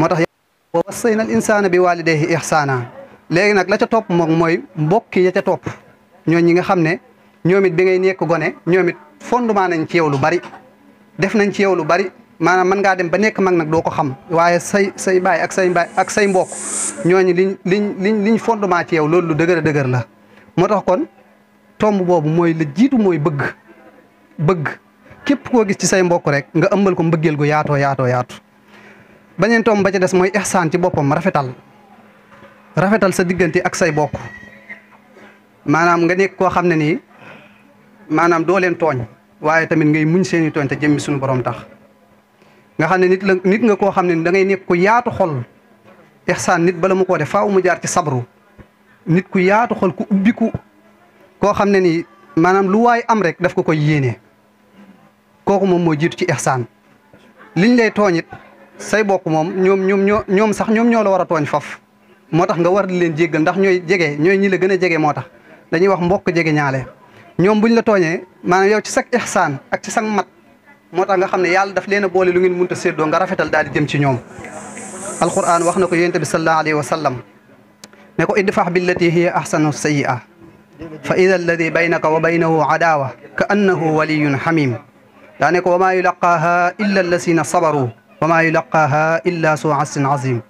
moo tax wa wassayna al insaana bi walidayhi ihsaana léegi nag la ca topp moom mooy mbokk ya ca topp ñooñu ñi nga xam ne ñoom it bi ngay nekk gone ñoom it fondement nañ ci yow lu bari def nañ ci yow lu bari maanaam mën ngaa dem ba nekk mag nag doo ko xam waaye say baay ak say mbokk ñooñu liñ fondement ci yow loolu lu dëgër a dëgër la. moo tax kon tomb boobu mooy la jiitu mooy bëgg képp koo gis ci say mbokk rek nga ëmbal ko mbëggeel gu yaatoo yaatu. beneen tomb ba ca des mooy ihsaan ci boppam rafetal sa diggante ak say bokk maanaam nga nekk koo xam ne nii maanaam doo leen tooñ waaye tamit ngay muñ seeni tooñ te jëmmi suñu borom tax nga xam ne nit nga koo xam ne da ngay nekk ku yaatu xol. ihsaan nit bala mu koo def faaw mu jaar ci sabru nit ku yaatu xol ku ubbiku koo xam ne nii maanaam lu waay am rek daf ko koy yéene kooku moom moo jiitu ci ihsaan. liñ lay tooñit say bokk moom ñoom sax ñoo la war a tooñ faf moo tax nga war di leen jéggal ndax ñooy ñi la gën a jege moo tax dañuy wax mbokk jege ñaale ñoom buñ la tooñee maanaam yow ci sag ihsaan ak ci sag mat moo tax nga xam ne yàlla daf leen a boole lu ngeen mënta séddoo nga rafetal daal di jëm ci ñoom. alquran wax na ko yonent bi sallallahu alayhi wa sallam ne ko idfax billati hiya ahsanu sayyi'a fa ida alladi baynaka wa baynahu adaawa ka annahu waliyun xamim daa ne ko wa maa yulaqaaha illa allasina sabaru wa maa yulaqaaha illa su asin azim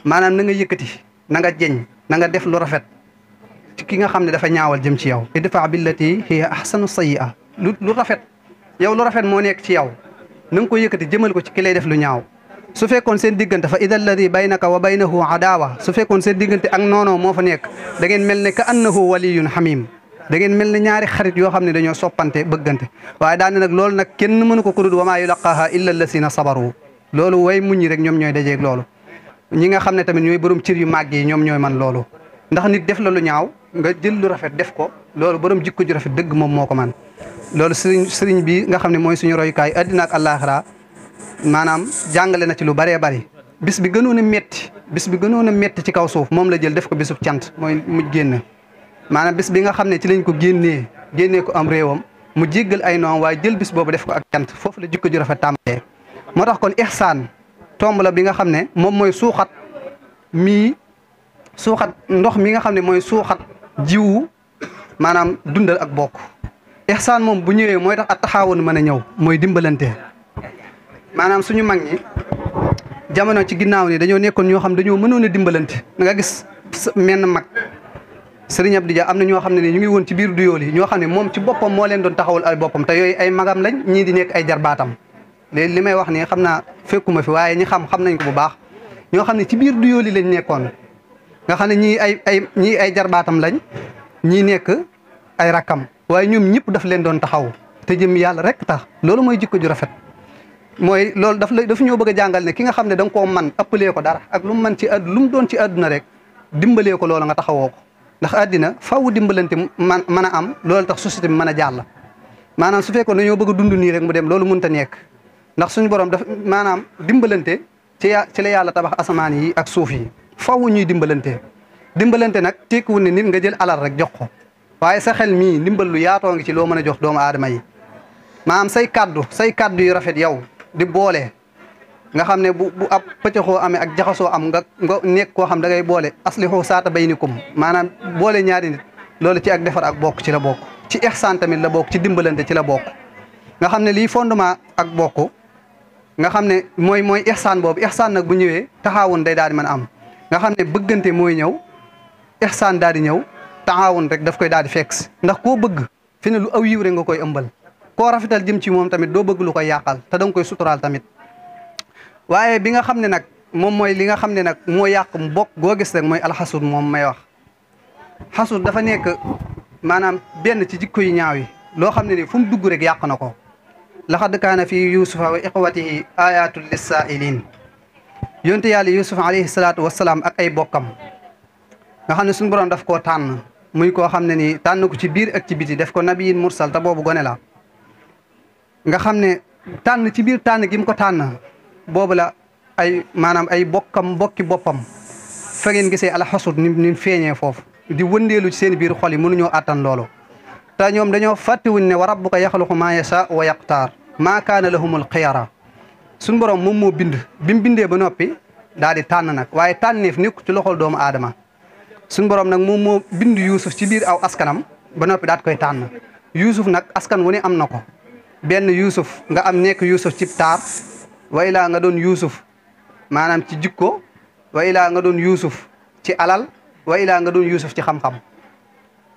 maanaam na nga yëkkati na nga jeñ na nga def lu rafet ci ki nga xam ne dafa ñaawal jëm ci yow idfa billati hiya ahsanu sayyi'a lu rafet yow lu rafet moo nekk ci yow na nga ko yëkkati jëmal ko ci ki lay def lu ñaaw su fekkoon seen diggante fa ida alladi baynaka wa baynahu adaawa su fekkoon seen diggante ak noonoo moo fa nekk da ngeen mel ne ka annahu waliyun xamim da ngeen mel ne ñaari xarit yoo xam ne dañoo soppante bëggante waaye daane nag loolu nag kenn mënu ko kudud wa maa yulaqaaha illa allasina sabaru loolu way muñ ñi rek ñoom ñooy dajeeg loolu ñi nga xam ne tamit ñooy borom cër yu màgg yi ñoom ñooy man loolu ndax nit def la lu ñaaw nga jël lu rafet def ko loolu borom jikko ju rafet dëgg moom moo ko man loolu sëriñ bi nga xam ne mooy suñu royukaay addina ak àllaaxira maanaam jàngale na ci lu bëree bëri bis bi gënoon a metti ci kaw suuf moom la jël def ko bisub cant mooy mu génn maanaam bis bi nga xam ne ci lañ ko génnee ko am réewam mu jéggal ay noom waaye jël bis boobu def ko ak cant foofu la jikko ju rafet tàmbalee moo tax kon ihsaan tomb la bi nga xam ne moom mooy suuxat ndox mi nga xam ne mooy suuxat jiwu maanaam dundal ak bokk ihsaan moom bu ñëwee mooy tax at taxawoon mën a ñëw mooy dimbalante maanaam suñu mag ñi jamono ci ginnaaw ni dañoo nekkoon ñoo xam dañoo mënoon a dimbalante da nga gis menn mag Sëriñ Abdou Dia am na ñoo xam ne ni ñu ngi woon ci biir duyool yi ñoo xam ne moom ci boppam moo leen doon taxawul ay boppam te yooyu ay magam lañ ñii di nekk ay jarbaatam léegi li may wax nii xam naa fekkuma fi waaye ñi xam nañ ko bu baax ñoo xam ne ci biir duyool yi lañ nekkoon nga xam ne ñii ay jarbaatam lañ ñii nekk ay rakkam waaye ñoom ñëpp daf leen doon taxaw te jëm yàlla rek tax loolu mooy jikko ju rafet mooy loolu dafa ñoo bëgg a jàngal ne ki nga xam ne da nga koo man ëppalee ko dara ak lu mu man ci lu mu doon ci àdduna rek dimbalee ko loolu nga taxawoo ko ndax àddina faaw dimbalante mën a am loolu tax société bi mën a jàll maanaam su fekkoon dañoo bëgg a dund nii rek mu dem loolu mënut a nekk ndax suñu borom daf maanaam dimbalante ci la yàlla tabax asamaan yi ak suuf yi faaw ñuy dimbalante nag tekkiwul ne nit nga jël alal rek jox ko waaye sa xel mii ndimbal lu yaatoo ngi ci loo mën a jox doomu aadama yi maanaam say kaddu yu rafet yow di boole nga xam ne bu ab pëccëxoo amee ak jaxasoo am nga nekk koo xam da ngay boole aslihu saata baynikum maanaam boole ñaari nit loolu ci ak defar ak bokk ci la bokk ci ihsaan tamit la bokk ci dimbalante ci la bokk nga xam ne lii fondement ak bokk nga xam ne mooy ihsaan boobu ihsaan nag bu ñëwee taxaawun day daal di mën a am nga xam ne bëggante mooy ñëw ihsaan daal di ñëw taxaawun rek daf koy daal di fekk ndax koo bëgg fi ne lu aw yiw rek nga koy ëmbal koo rafetal jëm ci moom tamit doo bëgg lu koy yàqal te danga koy suturaal tamit waaye bi nga xam ne nag moom mooy li nga xam ne nag moo yàq mbokk goo gis rek mooy alxasud moom may wax xasud dafa nekk maanaam benn ci jikko yu ñaaw yi loo xam ne ni fu mu dugg rek yàq na ko laxad kaana fi yusufa wa iqwatihi ayatul lissaa'ilin yonte yàlla yusuf alayhi salaatu wasalaam ak ay bokkam nga xam ne suñu borom daf koo tànn muy koo xam ne ni tànn ko ci biir ak ci biti def ko nabiyin mursal te boobu gone la nga xam ne tànn ci biir tànn gi mu ko tànn boobu la ay maanaam ay bokki boppam fa ngeen gisee alxasud ni feeñee foofu di wëndeelu ci seen biir xol yi mënuñoo àttan loolu te ñoom dañoo fàttewuñ ne wa rabbuka yaxluqu maa yashaa wa yaqtaar maa kaana lahumul xiyara suñu borom moom moo bind bi mu bindee ba noppi daal di tànn nag waaye tànneef nekku ci loxol doomu aadama suñu borom nag moom moo bind Yuusuf ci biir aw askanam ba noppi daat koy tànn Yuusuf nag askan wu ne am na ko benn Yuusuf nga am nekk Yuusuf ci taar wa ilaa nga doon Yuusuf maanaam ci jikko wa ilaa nga doon Yuusuf ci alal wa ilaa nga doon Yuusuf ci xam-xam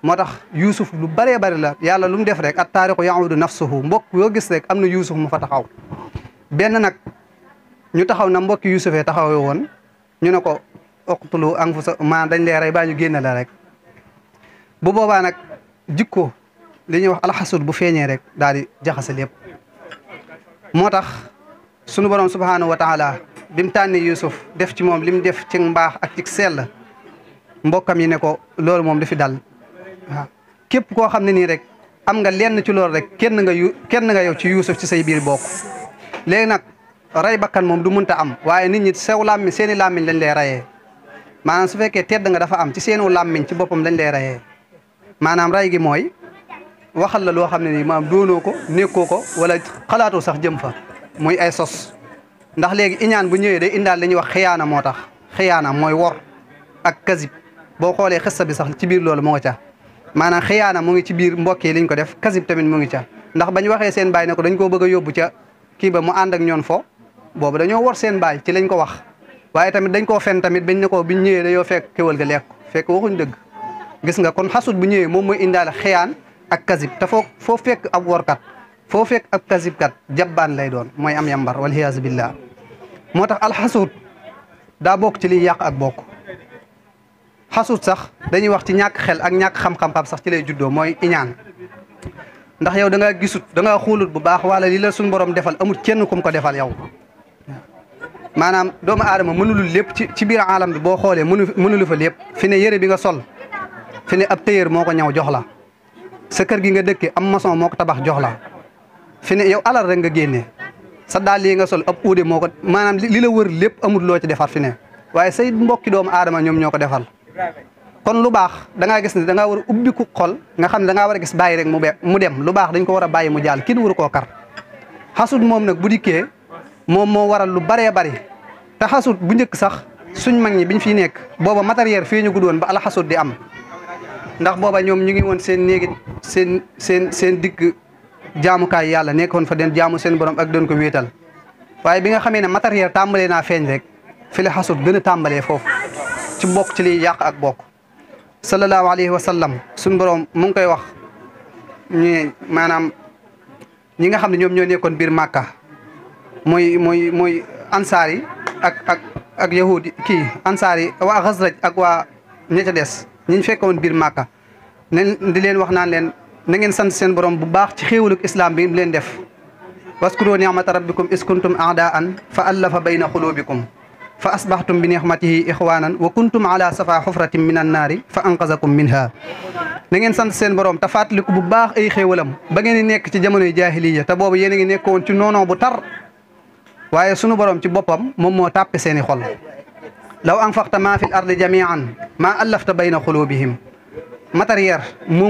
moo tax Yuusuf lu bëree bëri la yàlla lu mu def rek at taarixu yaudu nafsuhu mbokk yoo gis rek am na Yuusuf mu fa taxaw benn nag ñu taxaw na mbokki Yuusufee taxawee woon ñu ne ko uqtulu anfusakum maanaam dañ lay rey baa ñu génne la rek bu boobaa nag jikko li ñuy wax alxasud bu feeñee rek daal di jaxase lépp moo tax sunu borom subhaanahu wa taala bi mu tànnee Yuusuf def ci moom li mu def ci mbaax ak ci sell mbokkam yi ne ko loolu moom dafi dal waaw képp koo xam ne nii rek am nga lenn ci loolu rek kenn nga yow ci Yuusuf ci say biir bokk léegi nag rey bakkan moom du mënta am waaye nit ñi sew làmmiñ seeni làmmiñ lañ lay rayee maanaam su fekkee tedd nga dafa am ci seenu làmmiñ ci boppam lañ lay rayee maanaam ray gi mooy waxal la loo xam ne nii maanaam doonoo ko nekkoo ko wala xalaatoo sax jëm fa muy ay sos ndax léegi iñaan bu ñëwee day indaal li ñuy wax xiyaana moo tax xiyaana mooy wor ak kasib boo xoolee xissa bi sax ci biir loolu moo nga ca maanaam xiyaana mu ngi ci biir mbokk yi liñ ko def kasib tamit mu ngi ca ndax bañ waxee seen baay ne ko dañ koo bëgg a yóbbu ca kii ba mu ànd ak ñoon fo boobu dañoo wor seen baay ci lañ ko wax waaye tamit dañ koo fen tamit bañ ne ko biñ ñëwee dañoo fekk kéwal ga lekk fekk waxuñ dëgg gis nga kon xasut bu ñëwee moom mooy indaale xiyaan ak kasib te foo fekk ab workat foo fekk ab kasibkat jabbaan lay doon mooy am yambar waliyaasu billah moo tax alxasut daa bokk ci liy yàq ak bokk xasut sax dañuy wax ci ñàkk xel ak ñàkk xam-xam sax ci lay juddoo mooy iñaan ndax yow da nga gisut da nga xuulut bu baax wala li la suñu borom defal amul kenn kum ko defal yow maanaam doomu aadama mënulul lépp ci biir alam bi boo xoolee mënulu fa lépp fi ne yëre bi nga sol fi ne ab téyër moo ko ñaw jox la sa kër gi nga dëkke am maçon moo ko tabax jox la fi ne yow alal rek nga génnee sa daal yi nga sol ab uude moo ko maanaam li la wër lépp amul loo ci defar fi ne waaye say mbokki doomu aadama ñoom ñoo ko defal kon lu baax da ngaa gis ne da ngaa war a ubbiku xol nga xam ne da ngaa war a gis bàyyi rek mu dem lu baax dañ ko war a bàyyi mu jàll kenn waru koo kar xasut moom nag bu dikkee moom moo waral lu baree bari te xasut bu njëkk sax suñ mag ñi biñ fiy nekk booba matériel fii ñu guddoon ba ala xasut di am ndax booba ñoom ñu ngi woon seen néegi seen digg jaamukaay yàlla nekkoon fa den jaamu seen borom ak doon ko wéetal waaye bi nga xamee ne matériel tàmbalee naa feeñ rek fi la xasut gën a tàmbalee foofu ci bokk ci liy yàq ak bokk sallallahu alayhi wa sallam suñ borom mu ngi koy wax ñu maanaam ñi nga xam ne ñoom ñoo nekkoon biir Màkka muy ansaar yi ak yahudi kii ansaar yi waa Xasraj ak waa ña ca des ñiñ fekkoon biir Màkka ne di leen wax naan leen na ngeen sant seen borom bu baax ci xéewaluk islam bi leen def waskuru ni'mata rabbikum is kuntum a'daan fa allafa bayna xulubikum fa asbaxtum bi nixmatihi ixwanan wa kuntum ala safa xufratin min annaari fa anqazakum minha na ngeen sant seen borom te fàttaliku bu baax ay xéewalam ba ngeen di nekk ci jamonoy jaahiliya te boobu yéen a ngi nekkoon ci noonoo bu tar waaye sunu borom ci boppam moom moo tàppe seeni xol law anfaqta maa fi l ardi jamian maa allafta bayna xulubihim matériel moo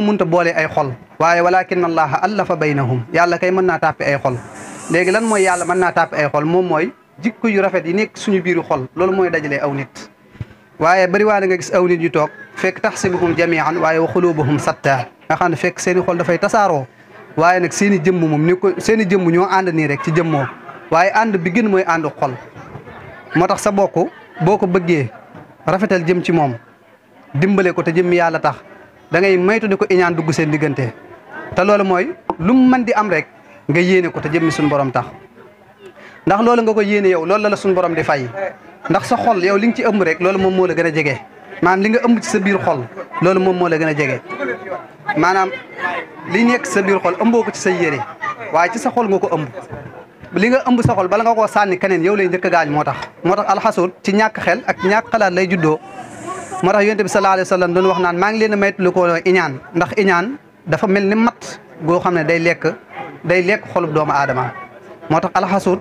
munta boole ay xol waaye walakin allaha allafa baynahum yàlla kay mën naa tàppe ay xol léegi lan mooy yàlla mën naa tàppe ay xol moom mooy jikko yu rafet yi nekk suñu biiru xol loolu mooy dajalee aw nit waaye bari waa nga gis aw nit yu toog fekk taxsibuhum jamian waaye wa xulubuhum satta nga xam ne fekk seeni xol dafay tasaaroo waaye nag seeni jëmm moom ni ko seeni jëmm ñoo ànd nii rek ci jëmmoo waaye ànd bi gën mooy ànd xol moo tax sa bokk boo ko bëggee rafetal jëm ci moom dimbale ko te jëmmi yàlla tax da ngay maytu di ko iñaan dugg seen diggante te loolu mooy lu mu mën di am rek nga yéene ko te jëmmi suñu borom tax ndax loolu nga ko yéene yow loolu la suñu borom di fay ndax sa xol yow li nga ci ëmb rek loolu moom moo la gën a jege maanaam li nga ëmb ci sa biir xol loolu moom moo la gën a jege maanaam li nekk sa biir xol ëmboo ko ci sa yére waaye ci sa xol nga ko ëmb li nga ëmb sa xol bala nga koo sànni keneen yow lay njëkk a gaañ moo tax alxasud ci ñàkk xel ak ñàkk xalaat lay juddoo moo tax yonent bi sallallahu alayhi wa sallam doon wax naan maa ngi leen a maytu lu ko iñaan ndax iñaan dafa mel ni mat goo xam ne day lekk xolub doomu aadama moo tax alxasud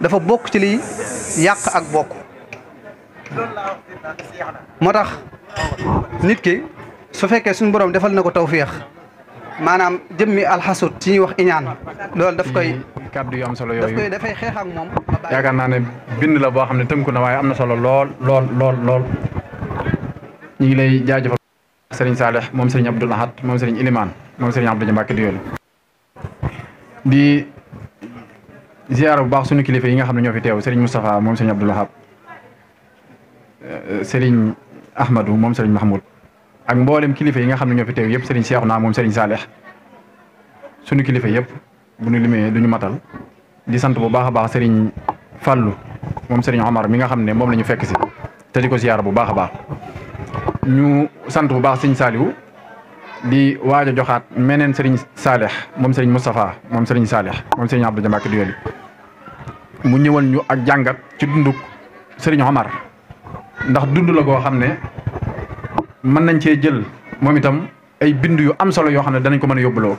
dafa bokk ci liy yàq ak bokk moo tax nit ki su fekkee suñu borom defal na ko tawféex maanaam jëmmi alxasut ci ñuy wax iñaan loolu daf koy kàddu yu am solo yooyu dafay xeex ak moom. yaakaar naa ne bind la boo xam ne tënku na waaye am na solo lool lool lool lool ñu ngi lay jaajëfal sëriñ Saalix moom sëriñ Abdul Ahad moom sëriñ Ilimaan moom sëriñ Abdou Mbacke Doyoly di ziyaara bu baax suñu kilifa yi nga xam ne ñoo fi teew sëriñ Moustapha moom sëriñ Abdul Ahad sëriñ Ahmadou moom sëriñ Mahmoud ak mboolem kilifa yi nga xam ne ñoo fi teew yëpp sëriñ Cheikhouna moom sëriñ Saalix suñu kilifa yëpp bu ñu limee duñu matal di sant bu baax a baax sëriñ Fallou moom sëriñ Omar mi nga xam ne moom la ñu fekk si te di ko ziyaara bu baax a baax ñu sant bu baax sëriñ Saliou di waaj a joxaat meneen sëriñ Saalix moom sëriñ Moustapha moom sëriñ Saalix moom sëriñ Abdou Mbacke Doyoly mu ñëwal ñu ak jàngat ci dunduk sëriñ Omar ndax dund la goo xam ne mën nañ cee jël moom itam ay bind yu am solo yoo xam ne danañ ko mën a yóbbuloo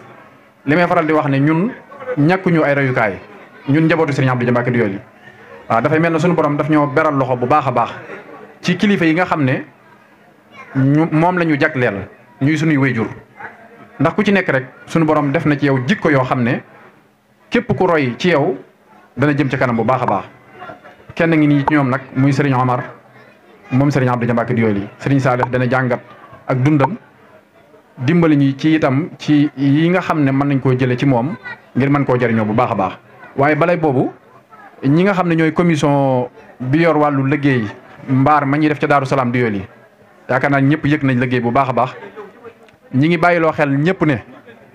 li may faral di wax ne ñun ñàkkuñu ay royukaay ñun njabootu sëriñ Abdou Mbacke Doyoly waaw dafay mel ne suñu borom daf ñoo beral loxo bu baax a baax ci kilifa yi nga xam ne moom la ñu jagleel ñuy suñuy wayjur ndax ku ci nekk rek suñu borom def na ci yow jikko yoo xam ne képp ku roy ci yow dana jëm ci kanam bu baax a baax kenn ngi nii ci ñoom nag muy sëriñ Omar moom sëriñ Abdou Mbacke Doyoly sëriñ Saalix dana jàngat ak dundam dimbali ñi ci itam ci yi nga xam ne mën nañ koo jëlee ci moom ngir mën koo jëriñoo bu baax a baax waaye balay boobu ñi nga xam ne ñooy commission bi yor wàllu liggéey mbaar ma ñuy def ca Daaru Salaam Doyoly yaakaar naa ñëpp yëg nañ liggéey bu baax a baax ñi ngi bàyyiloo xel ñëpp ne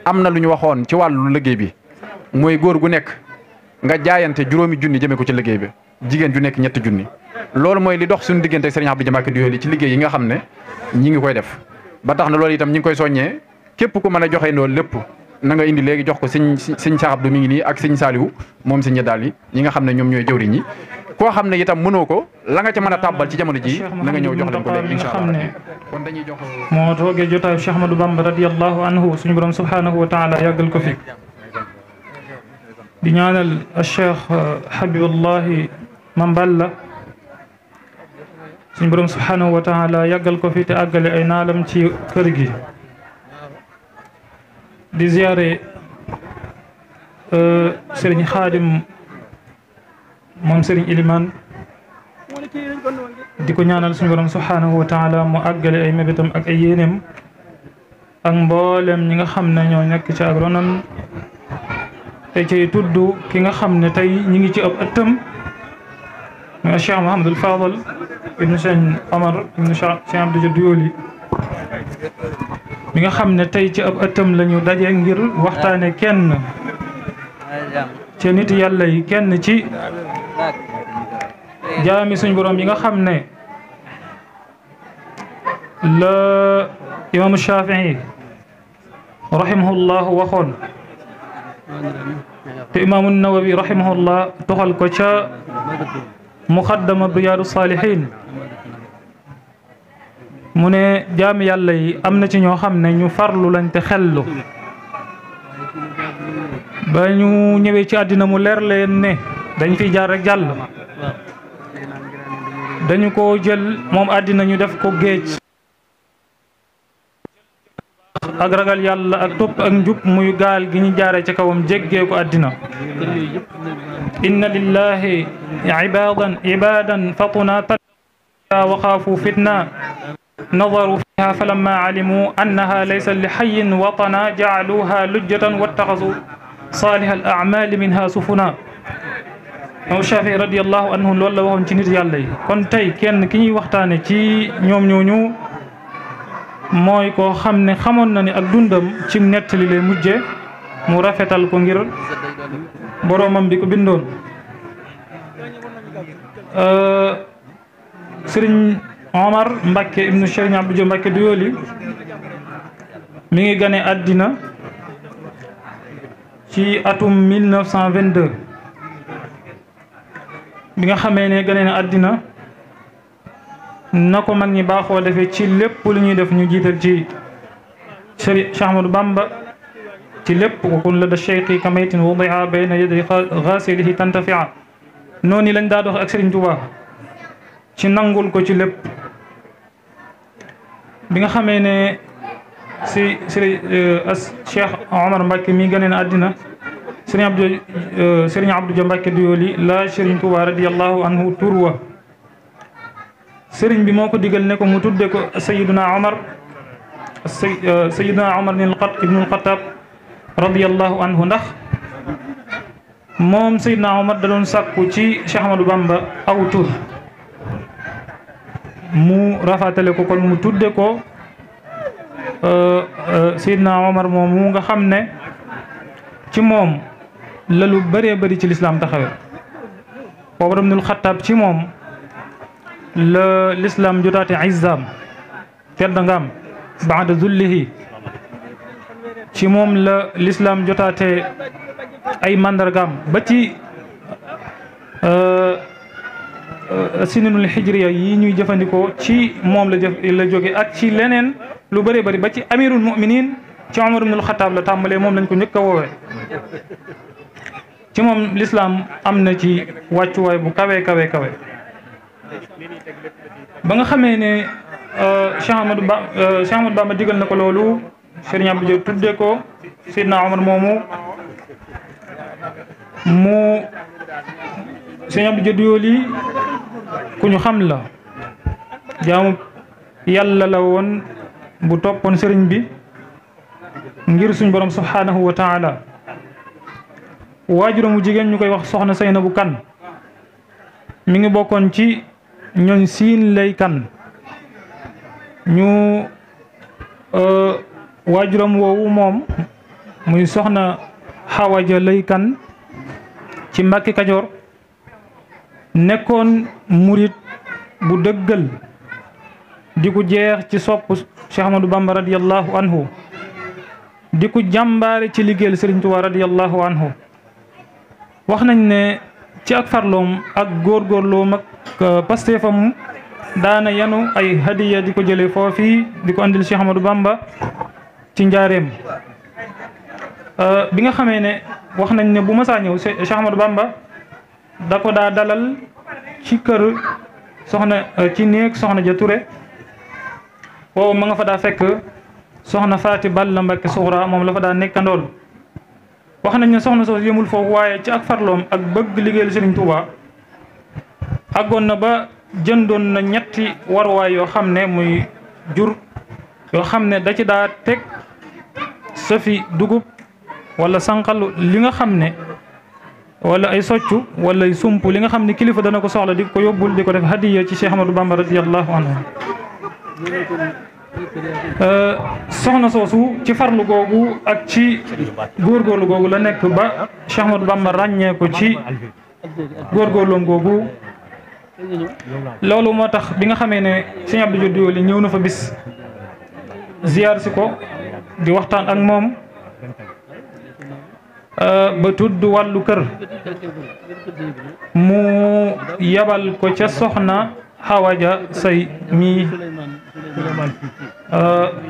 am na lu ñu waxoon ci wàllu liggéey bi mooy góor gu nekk nga jaayante juróomi junni jëmee ko ci liggéey bi jigéen ju nekk ñetti junni loolu mooy li dox suñu diggante ak sëriñ Abdou Mbacke Doyoly ci liggéey yi nga xam ne ñi ngi koy def ba tax na loolu itam ñi ngi koy soññee képp ku mën a joxe loolu lépp na nga indi léegi jox ko sëñ Cheikh Abdou mi ngi nii ak sëñ Saliou moom sëñ daal yi ñi nga xam ne ñoom ñooy jëwriñ ñi koo xam ne itam mënoo ko la nga ca mën a tàbbal ci jamono ji na nga ñëw jox leen ko léegi incha allah kon dañuy jox moo toogee jotaayu Cheikh Ahmadou Bamba radiyallahu anhu suñu borom subhanahu wa taala yàggal ko fi di ñaanal Cheikh Habibullahi Mamballa suñu borom subhanahu wa taala yàggal ko fi te àggale ay naalam ci kër gi di ziyaare Serigne Khadim moom Serigne Iliman di ko ñaanal suñu borom subhanahu wa taala mu àggale ay mébétam ak ay yéeneem ak mboolem ñi nga xam ne ñoo nekk ci ak ronam te ci tudd ki nga xam ne tey ñi ngi ci ab ëttam mooy Cheikh Mouhamadul Fadal ibnu Cheikh Omar ibnu Cheikh Abdou Doyoly mi nga xam ne tey ci ab ëttam la ñu daje ngir waxtaane kenn ci nit yàlla yi kenn ci jaami suñ borom yi nga xam ne la imaamu Shafii rahimahullah waxoon te imaamu Nawawi rahimahullah toxal ko ca muqaddama Riyaadu Saalihiin mu ne jaami yàlla yi am na ci ñoo xam ne ñu farlu lañ te xellu ba ñu ñëwee ci àddina mu leer leen ne dañ fiy jaar rek jàll dañu ko jël moom àddina ñu def ko géej ak ragal yàlla ak topp ak njub muy gaal gi ñu jaaree ci kawam jéggee ko àddina inna lillahi ibadan fatuna wa xaafu fitna نظروا فيها فلما علموا أنها ليس لحي وطنا جعلوها لجة واتخذوا صالح الأعمال منها سفنا Imam Shafii radiyallahu anhu loolu la waxoon ci nit yàlla yi kon tey kenn ki ñuy waxtaane ci ñoom ñooñu mooy koo xam ne xamoon na ni ak dundam ci nettali lay mujje mu rafetal ko ngir boroomam bi ko bindoon Sëriñ Omar Mbacke ibnu Serigne Abdou Mbacke Doyoly mi ngi gane àddina ci atum 1922 bi nga xamee ne gane na àddina na ko mag ñi baaxoo defee ci lépp lu ñuy def ñu jiital ci Cheikh Ahmadou Bamba ci lépp wa kun lada cheikhi kamaytin wudia bayna yaday ghasilihi tantafia noonu lañ daa dox ak Serigne Touba ci nangul ko ci lépp bi nga xamee ne si Cheikh Omar Mbacke mi gane na àddina Serigne Abdou Dia Mbacke Doyoly la Serigne Touba radiyallahu anhu tur wa Serigne bi moo ko digal ne ko mu tudde ko Sayyiduna Omar Sayyiduna Omar ibnul Xattaab radiyallahu anhu ndax moom Sayyiduna Omar da doon sàkku ci Cheikh Ahmadou Bamba aw tur mu rafatale ko kon mu tudde ko Seydina Omar moom mu nga xam ne ci moom la lu bëree bëri ci lislaam taxawe Omar ibnul Xattaab ci moom la lislaam jotaate izzaam tedd ngaam baada zullihi ci moom la lislaam jotaate ay mandargaam ba ci sinunul hijriya yi ñuy jëfandikoo ci moom la jóge ak ci leneen lu bëree bëri ba ci amirul muminin ci Omar ibnul Xattaab la tàmbalee moom lañ ko njëkk a woowee ci moom lislaam am na ci wàccuwaay bu kawe kawe kawe ba nga xamee ne Cheikh Ahmadou Bamba digal na ko loolu Serigne Abdou Dia tudde ko Seydina Omar moomu mu Serigne Abdou Dia Doyoly ku ñu xam la jaamu yàlla la woon bu toppoon sëriñ bi ngir suñ borom subhanahu wa taala waajuramu jigéen ñu koy wax soxna Saynabu Kan mi ngi bokkoon ci ñooñ siin lay kan ñu waajuram woowu moom muy soxna Xawaja lay kan ci Mbàkke Kajoor nekkoon murit bu dëggal di ku jeex ci sopp Cheikh Ahmadou Bamba radiyallahu anhu di ku jàmbaare ci liggéeyal Serigne Touba radiyallahu anhu wax nañ ne ci ak farloom ak góorgóorloom ak pasteefam daana yanu ay hadiya di ko jële foofii di ko andil Cheikh Ahmadou Bamba ci njaareem bi nga xamee ne wax nañ ne bu masaa ñëw Cheikh Ahmadou Bamba da ko daa dalal ci kër soxna ci néeg soxna ja Ture boobu ma nga fa daa fekk soxna Faati Balla Mbakke Suxra moom la fa daa nekkandool wax nañ ne soxna soo yëmul foofu waaye ci ak farloom ak bëgg liggéeyal Serigne Touba àggoon na ba jëndoon na ñetti waruwaay yoo xam ne muy jur yoo xam ne da ci daa teg safi dugub wala sànqal li nga xam ne wala ay soccu wala ay sump li nga xam ne kilifa dana ko soxla di ko yóbbul di ko def hadiya ci Cheikh Ahmadou Bamba radiyallahu anhu soxna soosu ci farlu googu ak ci góorgóorlu googu la nekk ba Cheikh Ahmadou Bamba ràññee ko ci góorgóorloom googu loolu moo tax bi nga xamee ne Serigne Abdou Dia Doyoly ñëw na fa bis ziyaar si ko di waxtaan ak moom ba tudd wàllu kër mu yabal ko ca soxna Xawaja Say mi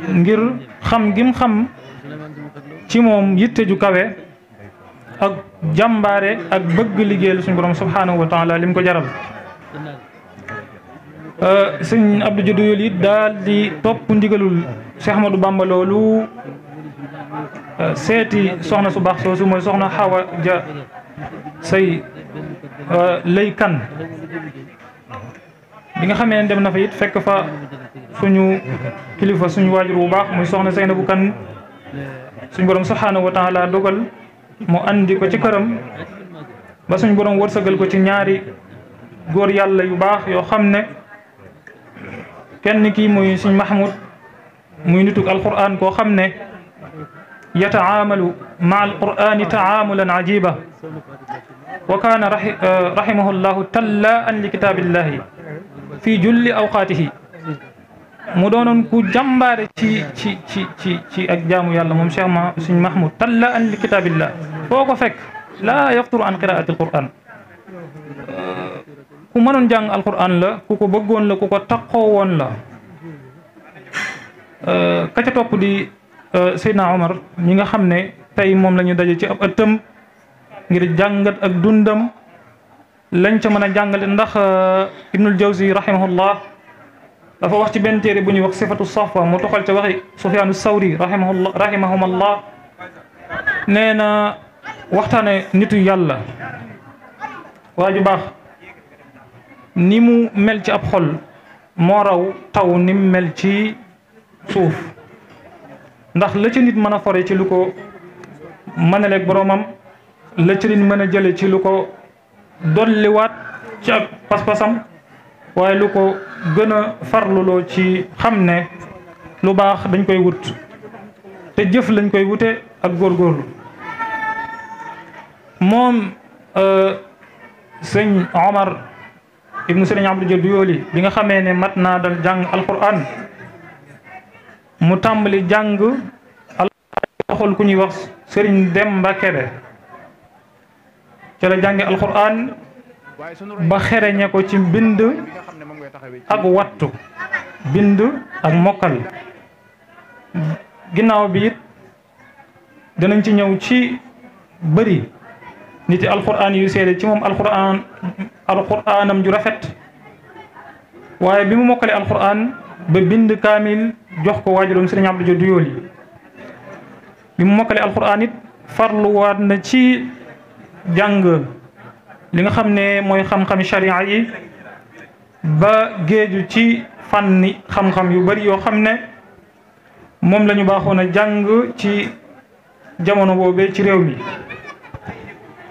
ngir xam gim xam ci moom yitte ju kawe ak jàmbaare ak bëgg liggéeyal suñu borom subhanahu wa taala lim ko jaral sëñ Abdou Dia Doyoly daal di topp ndigalul Cheikh Ahmadou Bamba loolu seeti soxna su baax soosu mooy soxna Xawaja Say lay kan bi nga xamee ne dem na fa it fekk fa suñu kilifa suñu waajur bu baax muy soxna Saynabu Kan suñu borom subhanahu wa taala dogal mu andi ko ci këram ba suñu borom wërsëgal ko ci ñaari góor yàlla yu baax yoo xam ne kenn kii muy suñ Mahmoud muy nitug alquran koo xam ne yataamalu ma alqurani taamulan ajiba wa kaana rahimahullahu tallaan li kitaabillahi fi julli awqaatihi mu doonoon ku jàmbaare ci ak jaamu yàlla moom Cheikh suñ Mahmoud tallaan li kitaabillah foo ko fekk laa yafturu an qiraati alquran ku mënoon jàng alquran la ku ko bëggoon la ku ko taqoo woon la ka ca topp di Seydina Omar ñi nga xam ne tey moom la ñu daje ci ab ëttam ngir jàngat ak dundam lañ ca mën a jàngale ndax Ibnul Jawzi rahimahullah dafa wax ci benn téere bu ñuy wax sifatu safa mu toxal ca waxi Sufyaanu Sawri rahimahumallah nee na waxtaane nitu yàlla waa ju baax ni mu mel ci ab xol moo raw taw ni mu mel ci suuf ndax la ca nit mën a fore ci lu ko mënaleeg boroomam la ca nit mën a jële ci lu ko dolliwaat ci ak pas-pasam waaye lu ko gën a farluloo ci xam ne lu baax dañ koy wut te jëf lañ koy wute ak góorgóorlu moom sëñ Omar ibnu sëriñ Abdou Dia Doyoly bi nga xamee ne mat naa dal jàng alquran mu tàmbali jàng alxol ku ñuy wax sëriñ Demba Kebe ca la jànge alquran ba xereñe ko ci bind ak wattu bind ak mokkal ginnaaw bi it danañ ci ñëw ci bëri niti alquran yu seede ci moom alquranam ju rafet waaye bi mu mokkale alquran ba bind kaamil jox ko waajuram sëriñ Abdou Dia Doyoly bi mu mokkale alquran it farluwaat na ci jàng li nga xam ne mooy xam-xami sharia yi ba géeju ci fànni xam-xam yu bari yoo xam ne moom la ñu baaxoon a jàng ci jamono boobee ci réew mi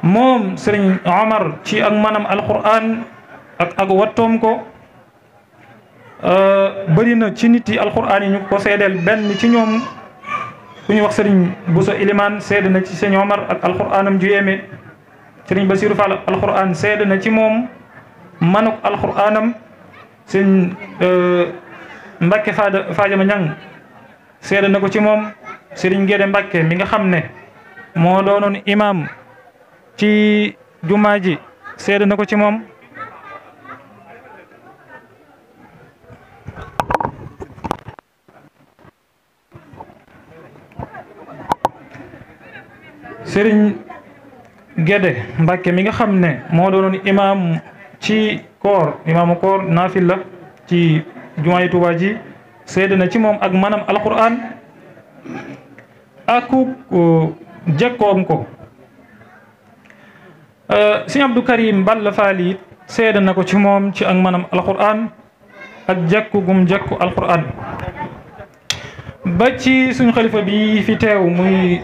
moom sëriñ Omar ci ak manam alquran ak wattoom ko bëri na ci nit yi alquran yi ñu ko seedeel benn ci ñoom ku ñu wax sëriñ Bousso Ilimaan seede na ci sëriñ Omar ak alquranam ju yéeme sëriñ Basiru Fall alquran seede na ci moom manuk alquranam sëriñ Mbacke Fadiama Ñang seede na ko ci moom sëriñ Gédé Mbacke mi nga xam ne moo doonoon imam ci jumaa ji seede na ko ci moom sëriñ Gédé Mbacke mi nga xam ne moo doonoon imam ci imaamu koor naafil la ci jumaa yi Tuubaa ji seede na ci moom ak manam alquran aku jekkoom ko sëriñ Abdou Karim Balla Faali it seede na ko ci moom ci ak manam alquran ak jekku gum jekku alquran ba ci suñu xalifa bi fi teew muy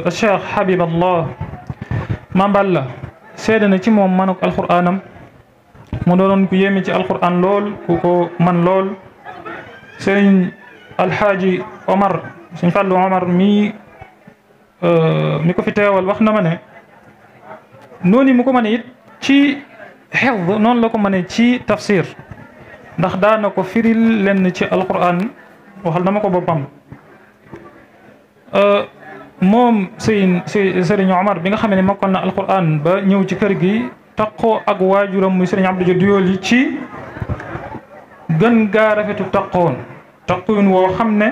Cheikh Habiballah Maam Balla seede na ci moom manuk alquranam mu doonoon ku yéeme ci alquran lool ku ko man lool sëriñ Alxaaji Omar sëriñ Fàllu Omar mi ko fi teewal wax na ma ne noonu mu ko mëne it ci xifd noonu la ko mëne ci tafsir ndax daana ko firil lenn ci alquran waxal na ma ko boppam moom sëriñ Omar bi nga xam ne mokkal na alquran ba ñëw ci kër gi taqoo ak waajuram muy sëriñ Abdou Dia Doyoly ci gën gaa rafetu taqoon taqoon woo xam ne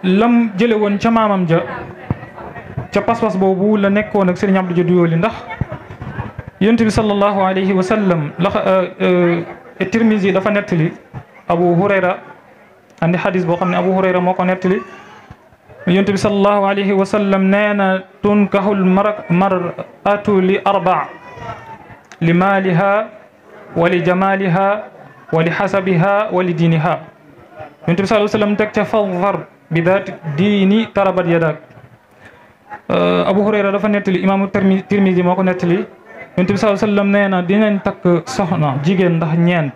lam jële woon ca maamam ja ca pas-pas boobu la nekkoon ak sëriñ Abdou Dia Doyoly ndax yonent bi sallallahu alayhi wa sallam Tirmisi dafa nettali Abu Hurayra andi xadis boo xam ne Abu Hurayra moo ko nettali yonent bi sallallahu alayhi wa sallam nee na tunkahul mar'atu li arba li maaliha wa li jamaliha wa li xasabiha wa li diiniha yonent bi sallallahu alayhi wa sallam teg ca fadfar bi daati diini tarabat yadak Abu Hurayra dafa nettali imaamu Tirmisi moo ko nettali yonent bi sallallahu alayhi wa sallam nee na dinañ takk soxna jigéen ndax ñeent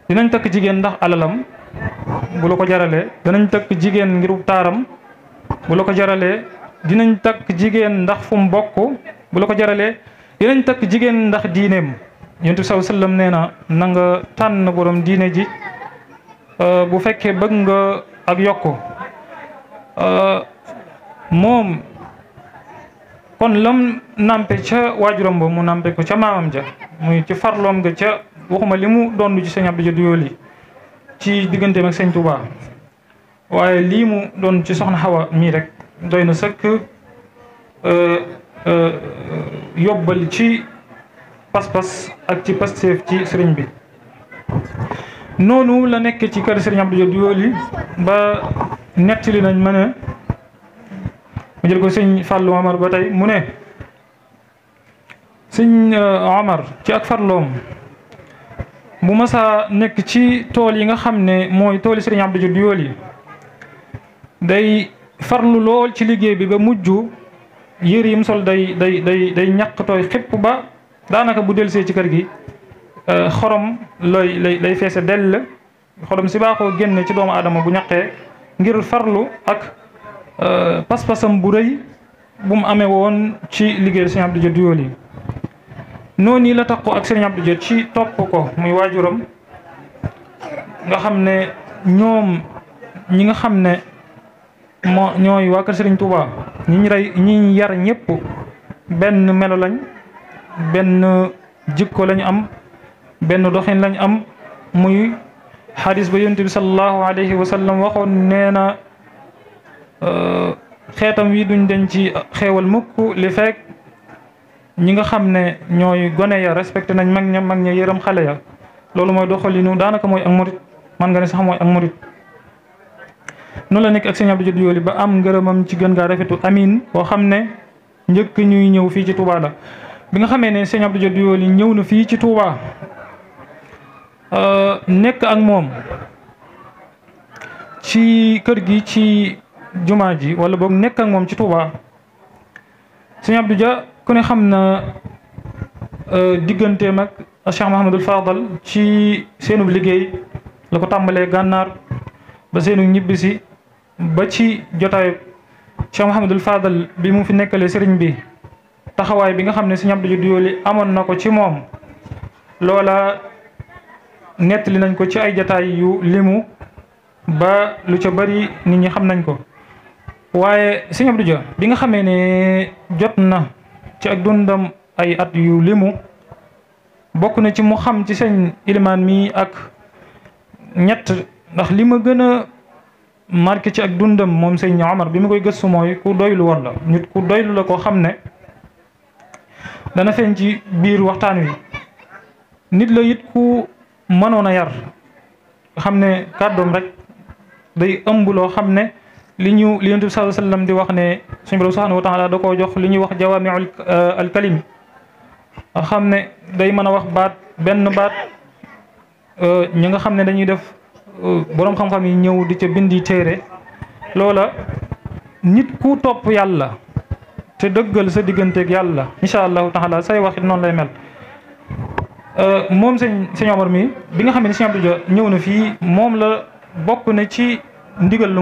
dinañ takk jigéen ndax alalam bu la ko jaralee dinañ takk jigéen ngir taaram bu la ko jaralee dinañ takk jigéen ndax fu mu bokk bu la ko jaralee dinañ takk jigéen ndax diineem yonent bi sallallahu alayhi wa sallam nee na nga tànn borom diine ji bu fekkee bëgg nga ak yokku moom kon lam nampe ca waajuram ba mu nampe ko ca maamam ja muy ci farloom nga ca waxuma li mu doon ci sëñ Abdou Dia Doyoly ci digganteem ak sëñ Touba waaye lii mu doon ci soxna Xawa mii rek doy na sëkk yóbbal ci pas-pas ak ci pasteef ci sëriñ bi. noonu la nekk ci kër sëriñ Abdou Dia Doyoly ba nettali nañ ma ne mu jël ko sëñ Fallou Omar ba tey mu ne sëñ Omar ci ak farloom bu masaa nekk ci tool yi nga xam ne mooy tooli sëriñ Abdou Dia Doyoly day farlu lool ci liggéey bi ba mujj yére yim sol day ñaq tooy xépp ba daanaka bu delsee ci kër gi xorom lay feese dell xorom si baaxoo génne ci doomu aadama bu ñaqee ngir farlu ak pas-pasam bu rëy bu mu amee woon ci liggéey sëriñ Abdou Dia Doyoly noonu la taxu ak sëriñ Abdou Dia ci topp ko muy waajuram nga xam ne ñoom ñi nga xam ne ñooy waa kër sëriñ Touba ñi yar ñëpp benn melo lañ benn jikko lañu am benn doxin lañ am muy xadis ba yonent bi sallallahu alayhi wa sallam waxoon nee na xeetam wi duñ den ci xeewal mukk li fekk ñi nga xam ne ñooy gone ya respecté nañ mag ña yërëm xale ya loolu mooy doxalinu daanaka mooy ak murit man nga ne sax mooy ak murit noonu la nekk ak sëriñ Abdou Dia Doyoly ba am ngërëmam ci gën gaa rafetu amin boo xam ne njëkk ñuy ñëw fii ci Touba la bi nga xamee ne sëriñ Abdou Dia Doyoly ñëw na fii ci Touba nekk ak moom ci kër gi ci jumaa ji wala boog nekk ak moom ci Touba sëriñ Abdou Dia ku ne xam na digganteem ak Cheikh Mouhamadul Fadal ci seenub liggéey la ko tàmbalee gànnaar ba seenu ñibbisi ba ci jotaayu Cheikh Mouhamadul Fadal bi mu fi nekkalee sëriñ bi taxawaay bi nga xam ne sëriñ Abdou Dia Doyoly amoon na ko ci moom loola nettali nañ ko ci ay jataay yu limu ba lu ca bari nit ñi xam nañ ko waaye sëriñ Abdou Dia bi nga xamee ne jot na ci ak dundam ay at yu limu bokk na ci mu xam ci sëñ Ilimaan mi ak ñett ndax li ma gën a marqué ci ak dundam moom sëñ Omar bi mu koy gëstu mooy ku doylu woon la nit ku doylu la koo xam ne dana feeñ ci biir waxtaan wi nit la it ku mënoon a yar xam ne kàddoom rek day ëmb loo xam ne li Yonent bi sallallahu alayhi wa sallam di wax ne suñu borom subhanahu wa taala da koo jox li ñuy wax jawaami'ul kalim xam ne day mën a wax benn baat ñi nga xam ne dañuy def boroom xam-xam yi ñëw di ca bindi téere loola nit ku topp yàlla te dëggal sa digganteeg yàlla incha allahu taala say waxit noonu lay mel moom sëñ Omar mi bi nga xam ne sëñ Abdou Dia ñëw na fii moom la bokk na ci ndigal lu